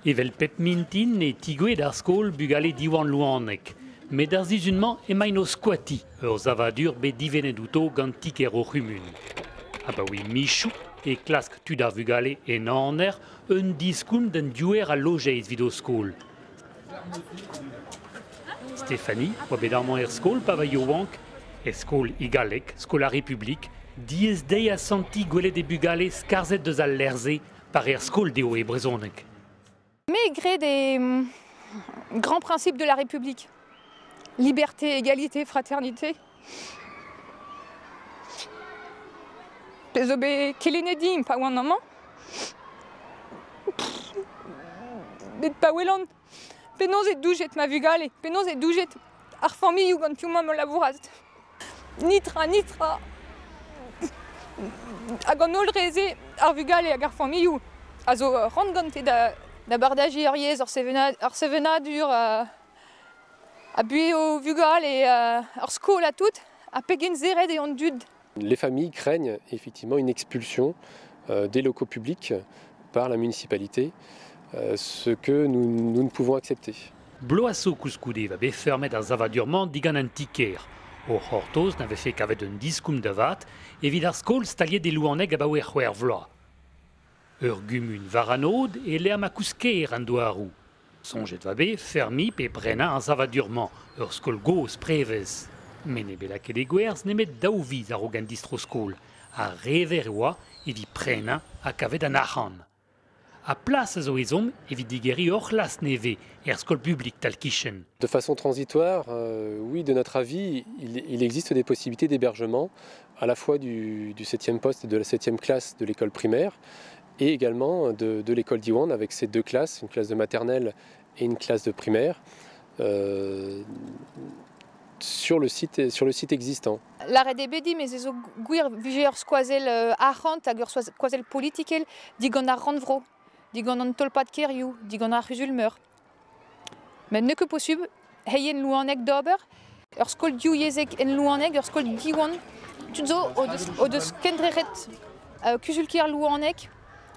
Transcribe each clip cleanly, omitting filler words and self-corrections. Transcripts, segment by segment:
Evel pep mintin e tigouet ar skol bugale Diwan Louaneg. Met ar sizhun-mañ emaint o skwatiñ ur savadur bet divennet outo gant ti-kêr o c'humun. Abaoe michoù e klask tud ar vugale en aner un diskoulm d'an diouer a lojeiz evit o skol. Stéphanie oa bet amañ er skol pa va yaouank, e skol e galleg, skol ar Republik, diaes dezhi asantiñ gwelet e bugale skarzhet deus al lec'h-se pa reer skol dezho e brezhoneg. Me gred e grands principes de la République. Liberté, égalité, fraternité. Pezh zo bet kelennet din pa oan amañ. Met pa welan penaos eo doujet ma vugale, penaos eo doujet ar familhoù gant piv 'mañ ma labourat. Nitra, nitra. Hag an holl re-se, ar vugale hag ar familhoù, a zo c'hoant gante da, da bardajiñ ur yezh, ur sevenadur, ha buhez o vugale, ur skol ha tout, ha pegen serret eo an dud. Les familles craignent effectivement une expulsion des locaux publics par la municipalité, ce que nous, nous ne pouvons accepter. Bloaz zo koulskoude va bet feurmet ar savadur-mañ digant an ti-kêr. O c'hortoz na vefe kavet un diskoulm da vat evit ar skol staliet e Louaneg abaoe c'hwec'h vloaz. Ur gumun war an aod e-lec'h ma kousker an douaroù. Soñjet va bet feurmiñ pe prenañ ar savadur-mañ, ur skol gozh prevez. Met n'eo bet lakaet e gwerzh nemet daou viz a-raok an distro-skol, ha rever e oa evit prenañ ha kavet an arc'hant. Ha plas a zo ezhomm evit digeriñ ur c'hlas nevez er skol publik tal-kichen. De façon transitoire, oui, de notre avis, il existe des possibilités d'hébergement à la fois du 7e poste et de la 7e classe de l'école primaire et également de l'école Diwan avec ses deux classes, une classe de maternelle et une classe de primaire, sur le site existant. Lâret eo bet din ez zo gwir vije ur skoazell arc'hant hag ur skoazell politikel digant ar rannvro, digant an tolpad-kêrioù, digant ar c'huzul-meur. Met n'eo ket posubl heien Louaneg d'ober. Ur skol divyezhek en Louaneg, ur skol Diwan. Tud zo o deus kendrec'het kuzul-kêr Louaneg.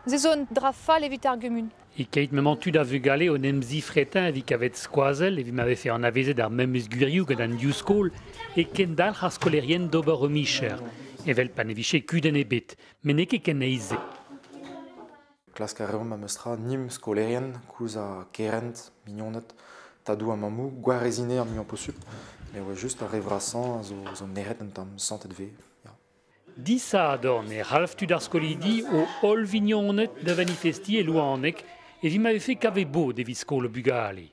Se zo un dra fall evit ar gumun. E-keit m'emañ tud a vugale o 'n em zifretañ evit kavet skoazell evit ma vefe anavezet ar memes gwirioù gant an div skol e kendalc'h ar skolaerien d'ober o micher, evel pa ne vije kudenn ebet, met n'eo ket ken aes-se. Klask a reomp memestra nimp skolaerien, koulz ha kerent, mignoned, tadoù ha mammoù, gwareziñ ar muiañ posupl. Mais ouais, just ar re vrasañ a zo nec'het un tamm santet 'vez. Ya. Disadorn e c'halv tud ar skolidi o holl vignoned da vanifestiñ e Louaneg evit ma vefe kavet bod evit skol o bugale.